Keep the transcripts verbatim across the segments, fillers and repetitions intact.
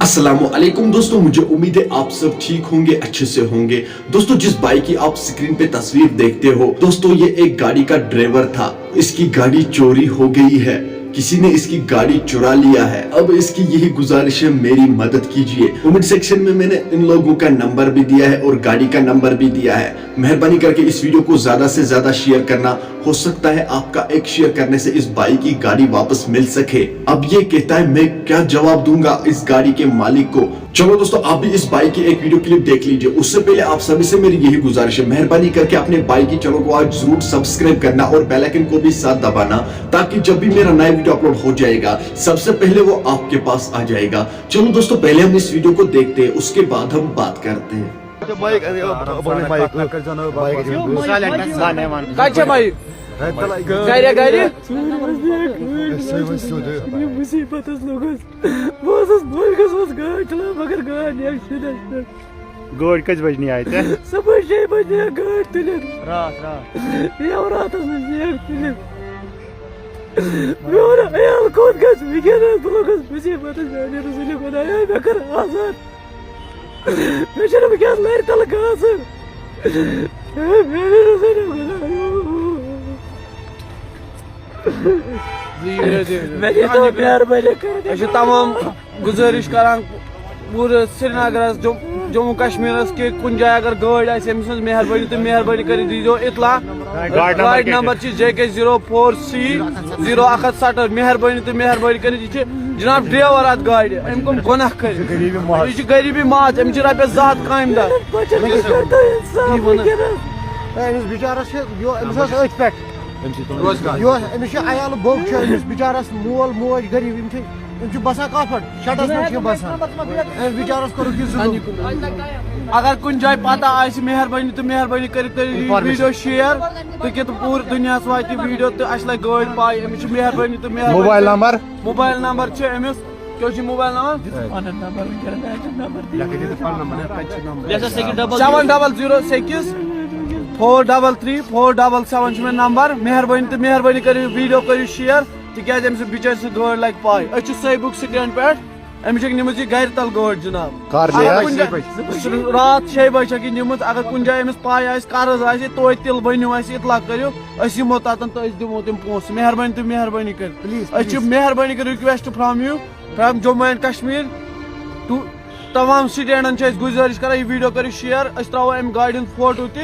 अस्सलाम वालेकुम दोस्तों, मुझे उम्मीद है आप सब ठीक होंगे, अच्छे से होंगे। दोस्तों, जिस भाई की आप स्क्रीन पे तस्वीर देखते हो दोस्तों, ये एक गाड़ी का ड्राइवर था। इसकी गाड़ी चोरी हो गई है, किसी ने इसकी गाड़ी चुरा लिया है। अब इसकी यही गुजारिश है, मेरी मदद कीजिए। कमेंट सेक्शन में मैंने इन लोगों का नंबर भी दिया है और गाड़ी का नंबर भी दिया है। मेहरबानी करके इस वीडियो को ज्यादा से ज्यादा शेयर करना। हो सकता है आपका एक शेयर करने से इस भाई की गाड़ी वापस मिल सके। अब ये कहता है, मैं क्या जवाब दूंगा इस गाड़ी के मालिक को। चलो दोस्तों, आप भी इस भाई की एक वीडियो क्लिप देख लीजिए। उससे पहले आप सभी से मेरी यही गुजारिश है, मेहरबानी करके अपने भाई की चैनल को आज जरूर सब्सक्राइब करना और बेल आइकन को भी साथ दबाना, ताकि जब भी मेरा नया वीडियो अपलोड हो जाएगा, सबसे पहले वो आपके पास आ जाएगा। चलो दोस्तों, पहले हम इस वीडियो को देखते हैं, उसके बाद हम बात करते हैं। Mike, Mike, Mike. کتہِ چھےٚ مایِک؟ گرِ گرِ؟ مُصیٖبتس لوٚگُس۔ بہٕ اوسُس مٲلکس منٛز گٲڑۍ چلاوان، مگر گٲڑۍ نیرِ شُرٮ۪ن پٮ۪ٹھ۔ گٲڑۍ کٔژِ بجہِ نِیہِ تۄہہِ؟ صبحٲے شیٚیہِ بجہِ نیرِ گٲڑۍ تُلِتھ۔ راتھ، راتھ۔ یہِ آو راتس منٛز نیرِ تُلِتھ۔ میون عیال کوٚت گژھِ وٕنکیٚنس؟ بہٕ لوٚگُس مُصیٖبتس، میانہِ رسوٗلہِ خۄدایا، مےٚ کٔر آزاد۔ مےٚ چھُنہٕ وٕنکیٚس لرِ تَلہٕ کانٛہہ آسان۔ مےٚ دیٖتو مہربٲنی کٔرِتھ۔ أسۍ چھِ تمام گُزٲرِش کران پوٗرٕ سرینگرس، جم-، جموں کشمیرس کہِ کُنہِ جایہِ اگر گٲڑۍ آسہِ، أمۍ سٕنٛز مہربٲنی تہٕ مہربٲنی کٔرِتھ دیٖزیو اطلاع۔ گاڑِ نمبر کیٛاہ چھِ؟ J K zero four C zero اکھ ہتھ ستہٕ۔ مہربٲنی تہٕ مہربٲنی کٔرِتھ، یہِ چھِ جناب ڈرایور اتھ گاڑِ، أمۍ کوٚم گۄناہ کٔرِتھ۔ یہِ چھِ غریٖبی ماز، أمِس چھِ رۄپیَس زٕ ہتھ کامہِ دۄہ۔ أمِس بِچارَس چھِ یہِ، أمِس ٲس أتھۍ پٮ۪ٹھ۔ یہِ اوس، أمِس چھِ عیال بوٚڑ چھُ أمِس بِچارَس مول موج غریٖب، یِم چھِ، یِم چھِ بَسان کَتھ پٮ۪ٹھ؟ شَڈَس منٛز چھِ یِم بَسان۔ أمِس بِچارَس کوٚرُکھ یہِ ظُلُم۔ اگر کُنہِ جایہِ پتہ آسہِ، مہربٲنی تہٕ مہربٲنی کٔرِتھ کٔرِو یہِ ویٖڈیو شِیر، تہٕ کہِ تہٕ پوٗرٕ دُنیاہَس واتہِ یہِ ویٖڈیو تہٕ اَسہِ لَگہِ گٲڑۍ پاے۔ أمِس چھِ مہربٲنی تہٕ مہربٲنی۔ Mobile number? موبایل نمبر چھُ أمِس، کیٛاہ چھُ موبایل نمبر؟ لیکھِو تُہۍ پَنُن number. Seven double zero six four double three four double seven چھُ مےٚ نمبر۔ مہربٲنی تہٕ مہربٲنی کٔرِو ویٖڈیو کٔرِو شِیر، تِکیٛازِ أمۍ سٕنٛدِ بِچٲرۍ سٕنٛز گٲڑۍ لَگہِ پاے۔ أسۍ چھِ سیبُک سٹینڈ پٮ۪ٹھ۔ أمِس چھِکھ نِمٕژ یہِ گرِ تَل گٲڑۍ جِناب۔ کر اگر جِناب؟ کُنہِ جایہِ، راتھ شیٚیہِ بجہِ چھَکھ یہِ نِمٕژ۔ اگر کُنہِ جایہِ أمِس پاے آسہِ قرض آسہِ، توتہِ تیٚلہِ ؤنِو اَسہِ، اطلاع کٔرِو، أسۍ یِمو تَتَن تہٕ أسۍ دِمو تِم پونٛسہٕ۔ مہربٲنی تہٕ مہربٲنی کٔرِتھ۔ Please, أسۍ چھِ please. مہربٲنی کٔرِتھ request from you, from Jammu and Kashmir to تمام سٹوڈنٹن چھِ أسۍ گُزٲرِش کران، یہِ ویٖڈیو کٔرِو شِیر، أسۍ ترٛاوو اَمہِ گاڑِ ہُنٛد فوٹو تہِ۔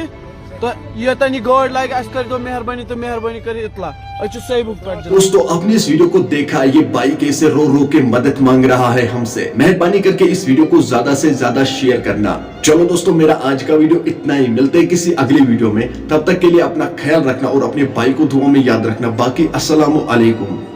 تہٕ یوٚتَن یہِ گٲڑۍ لَگہِ، اَسہِ کٔرۍتو مہربٲنی تہٕ مہربٲنی کٔرِتھ اطلاع۔ أسۍ چھِ سیبُک پٮ۪ٹھ جِناب۔ दोस्तों, आपने इस वीडियो को देखा, ये भाई कैसे रो रो के मदद मांग रहा है हमसे। मेहरबानी करके इस वीडियो को ज्यादा से ज्यादा शेयर करना। चलो दोस्तों, मेरा आज का वीडियो इतना ही। मिलते हैं किसी अगली वीडियो में, तब तक के लिए अपना ख्याल रखना और अपने भाई को दुआ में याद रखना। बाकी अस्सलाम वालेकुम।